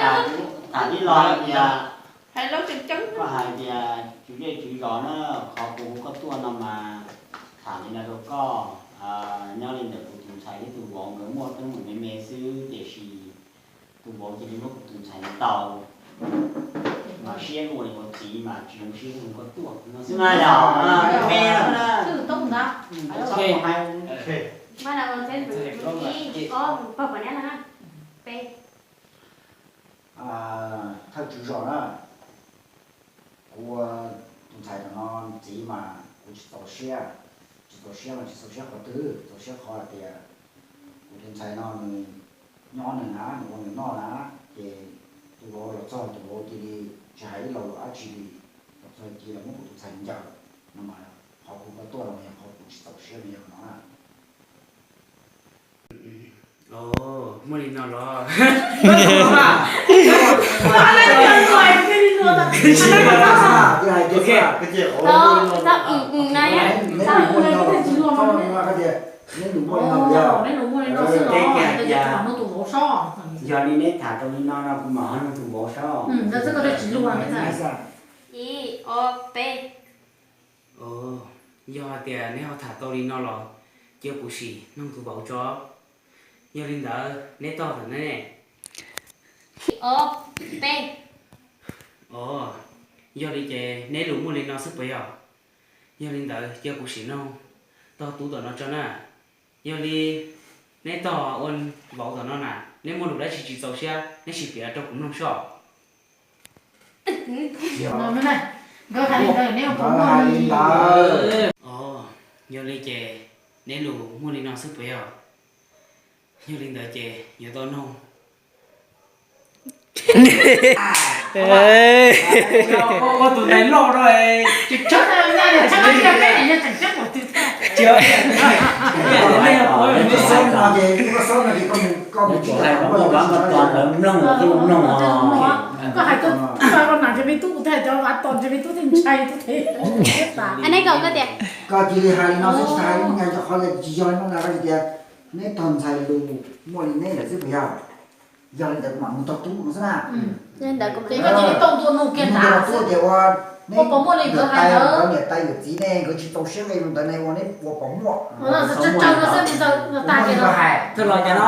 tham, tham tib lo hais tias, koj hais tias tswv zej tswv zos na, qhov kuv hu koj tuaj no mas tham li no rau koj. Nyob li ntawm kuv tus ntxhais thiab tus vauv nkawd muaj teeb meem me me xwb, tiam sis tus vauv cia li muab kuv tus ntxhais ntaus, mas siab luaj li ua txiv mas tsis zoo siab hu koj tuaj no xwb na yog. Me na. Thawj tswv zos na, kuv ua tus ntxhais no txiv mas kuv tsis txaus siab. Tsis txaus siab mas tsis txaus siab qhov twg, txaus siab qhov hais tias kuv tus ntxhais no nws nyob nws na, nws ua nws noj na, ces tus vauv los txog tus vauv cia li tsis hais ib lo lus dab tsi li, los txog cia li muab kuv tus ntxhais ncaws no mas qhov kuv koj tuaj no yog qhov kuv tsis txaus siab li yog no na. Muaj li no los? Yog li neb tham tau li no no kuv mam ho nug tus vauv sob. Ib, ob, peb. Yog hais tias neb ho tham tau li no los cia kuv sim nug tus vauv tso. Yog li ntawd neb tog tawm ne? Ib, ob, peb. Os, yog li ces neb lus muaj li no xwb puas yog? Yog li ntawd cia kuv sim nug tog tub tom no tso na. Yog li neb tog ua vauv tom no na, neb muaj lus dab tsi tsis txaus siab neb sim piav rau kuv mloog soj. Os, yog li ces neb lus muaj li no xwb puas yog? Yog li ntawd ces yuav tau nug. Ua tus ntxhais loj no. Koj hais koj, koj hais koj nam ntshe me tub, kuv hais cov vav tom ntshe me tub thiaj ntshai tub thiab. Koj cia li hais li no xwb, tsis tas hais li ntawd, cov qhov tsis yog li no na, koj tias neb tog ntxhais lus muaj li neb ntawd xwb puas yog? Yog li ntawd kuv mam nug tog tub no xwb na. Ces koj cia li tau ntua nug kiag nrad xwb. Tias ua neb niam tais, nkawd niam tais yawm txiv ne, nkawd tsis txaus siab li ntawd ne, ua neb ua pom muaj. Tsaws no xwb, tag kiag no hais. Thawj los tias,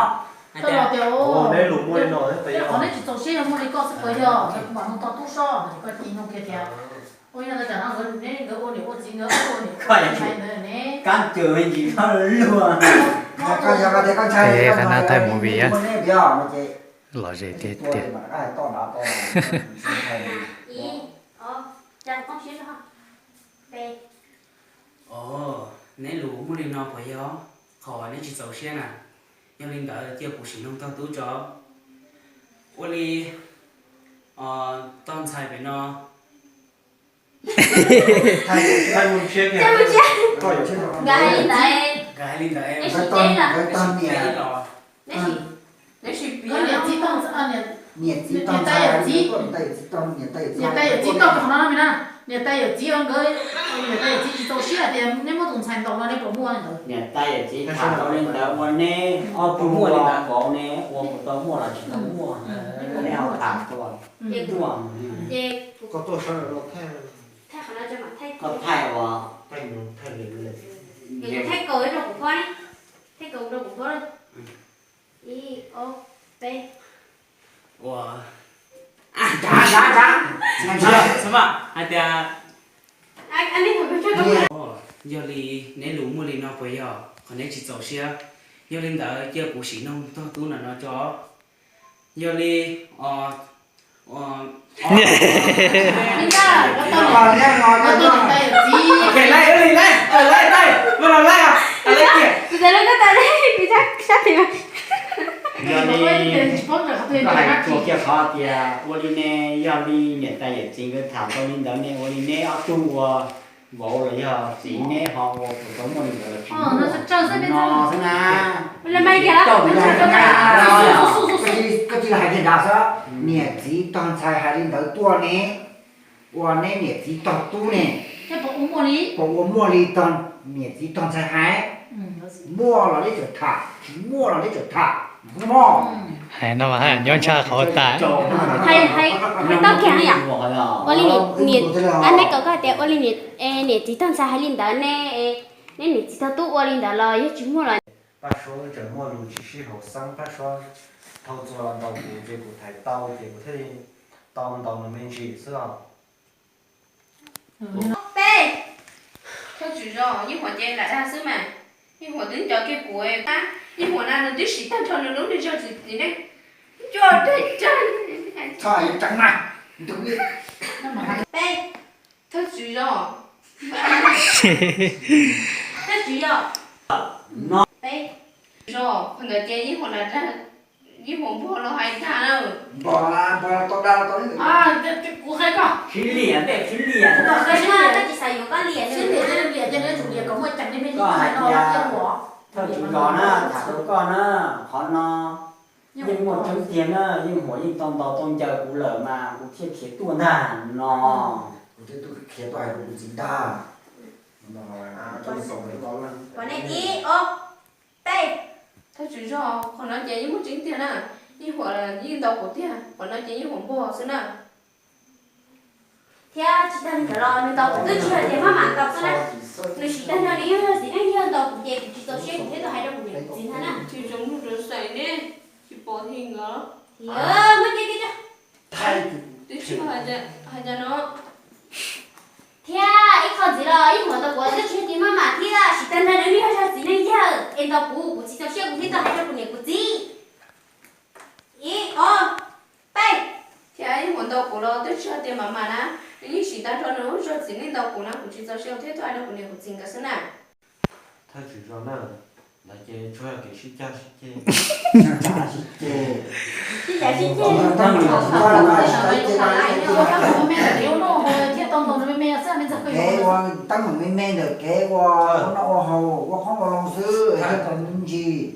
neb lus muaj li no, qhov neb tsis txaus siab yog muaj li koj xwb puas yog? Kuv mam nug tog tub sob, koj cia li nug kiag tias ua yog ntawd tam no nkawd, neb nkawd ua niam ua txiv, nkawd ua niam ua txiv ntawd ne. Kab cws me ntsis txhob luag. Ces qhov no thaij movie, lom zem tiag tiag. Os, neb lus muaj li no puas yog qhov neb tsis txaus siab na? Yog li ntawd cia kuv sim nug tog tub tso. Ua li tog ntxhais pem no. Nkawd hais li ntawd, nkawd hais li ntawd, neb sim piav los. Neb sim piav, niam tais yawm txiv, niam tais yawm txiv tog qhov no me na. Niam tais yawm txiv, nkawd niam tais yawm txiv tsis txaus siab hais tias neb muab tus ntxhais ntaus no neb puas muaj li ntawd? Niam tais yawm txiv tham tau li ntawd ua neb ob tug muaj li ntawd nkaus ne, ua puas tau muaj los tsis tau muaj? Neb ho tham tuaj. Ces koj tuaj sawv daws los thaij, koj thaij uas thaij kaus rau kuv phob, thaij kaus rau kuv phob. Ib, ob, peb. Ua, nrad nrad nrad, xwb mas hais tias, Yog li neb lus muaj li no puas yog qhov neb tsis txaus siab? Yog li ntawd cia kuv sim noog tog tub ntawm no tso. Yog li, Yog li, koj hais tsuas kiag qhov tias ua li ne, yog li niam tais yawm txiv nkawd tham tau li ntawd ne, ua li neb ob tug ua vauv los yog txiv neb ho ua puas tau muaj li ntawd los tsis muaj no xwb na. Koj tsis hais kiag dav xwb, niam txiv tog ntxhais hais li ntawd tuaj ne, ua neb niam txiv tog tub ne, puas ua muaj li tog niam txiv tog ntxhais hais? Muaj los neb txawm tham, tsis muaj los neb txawm tham, mog. Hais no mas nyob ntshai qhov tas. Hais, hais, hais tau kiag yom. Ua li niam, neb kom koj tias ua li niam, niam txiv tog ntxhais hais li ntawd ne, neb niam txiv tog tub ua li ntawd los yog tsis muaj los. Paj Suab tseem muaj lus tsis sib haum xeeb, Paj Suab thau txuas los ntaus kuv ces kuv thaiv tau ces kuv thiaj li tau ntaus nws me ntsis xwb os. Peb, thawj tswv zos, yeej huam ces lam dag xwb mas, yeej huam twb nco kiag kuv, yeej huam na nws twb siv tag nrho nws lub niag zog txiv txiv neej, nco dab tsi. Peb, thawj tswv zos, thawj tswv zos, peb, zos qhov ntawd ces yeej huam na, yeej huam npog los hais dag na. Kuv qhia koj, khib liam, khib liam, koj tsis xav yuav koj liam, khib liam, koj hais tias thawj tswv zos na, tham rau koj na, qhov no yeej muaj tseeb tiag na, yeej huam yeej tau ntaus tau ncaws kuv lawm mas kuv thiaj khiav tuaj ntag no. Kuv thiaj tuaj khiav tuaj hais rau kuv txiv ntag. Peb, thawj tswv zos, qhov no ces yeej muaj tseeb tiag na, yeej huam yeej ntaus kuv tiag, qhov no ces yeej huam npog xwb na. Thiab tsis tag li ntawd los nws ntaus kuv twb tsis hais tias maj mam ntaus xwb na, nws siv tag nrho nws lub zog txiv neej yog ntaus kuv ces kuv tsis txaus siab kuv thiaj tuaj hais rau kuv niam kuv txiv ntag na. Tsis zoo mloog rau xais ne, tsis pom thi nkawd. Muab cia cia cia. Twb tsis hais cas no. Thiab ib qho ntxiv los ib huam ntaus kuv twb tsis hais tias maj mam thiab siv tag nrho nws lub zog txiv neej yawg es ntaus kuv, kuv tsis txaus siab kuv thiaj tuaj hais rau kuv niam kuv txiv. Ib, ob, peb. Thiab ib huam ntaus kuv los twb tsis hais tias maj mam na, nws yeej siv tag nrho nws lub zog txiv neej ntaus kuv na, kuv tsis txaus siab kuv thiaj tuaj hais rau kuv niam kuv txiv nkawd xwb na. Thawj tswv zos na, ntawd ces tsuas yog kev sib cag sib ceg. Sib cag sib ceg. Kev ua teeb meem me me ntawm kev ua noj ua haus ua qoob ua loo xwb, tsis tau me ntsis.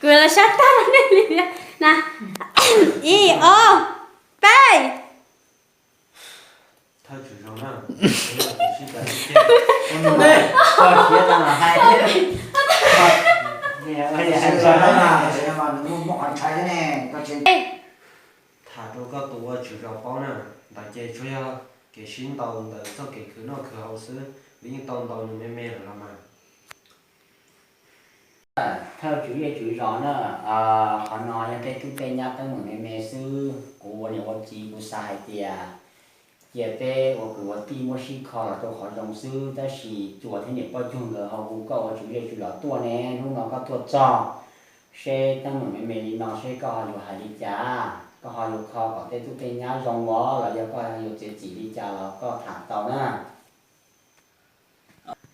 Kuv los sab tag nej li na. Ib, ob, peb. Thawj tswv zos na, koj siab tag los hais. Tham rau koj tus ua tswv zos paub na, ntawd ces tsuas yog kev sib ntaus ntawm txoj kev khwv noj khwv haus xwb, nws yeej tau ntaus nws me me lawm los mas. Thawj tswv zej tswv zos na, qhov no yog tej tub tej nyab teeb meem me me xwb, kuv ua niam ua txiv kuv xav hais tias cia peb ua kwv ua tij muab sib kho los rau qhov zoo xwb, tab sis cuas thiab niam poj cuag nkawd ho hu koj ua tswv zej tswv zos tuaj ne, hnub no koj tuaj txog seb teeb meem me me li no seb koj ho yuav hais li cas, koj ho yuav kho kom tej tub tej nyab zoo os los yog koj yuav txiav txim li cas los koj tham tau na.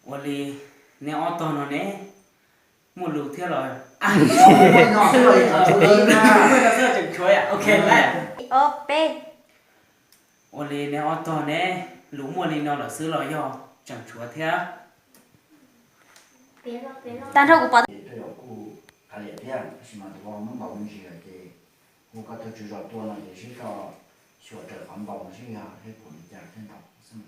Ua li neb ob tog no ne, muaj lus thiab los? Muaj no xwb los tseem tshuav thiab? Ua li neb ob tog ne, lus muaj li no lawm xwb los yog tseem tshuav thiab? Tag nrho kuv pom. Tej zaum kuj qha liam thiab, tab sis mas tus ua muab ntaus me ntsis lawm ces hu koj thawj tswv zos tuaj no ces seb koj xyuam raws qhov ntaus no seb yog hej pum li cas thiaj ntaus xwb.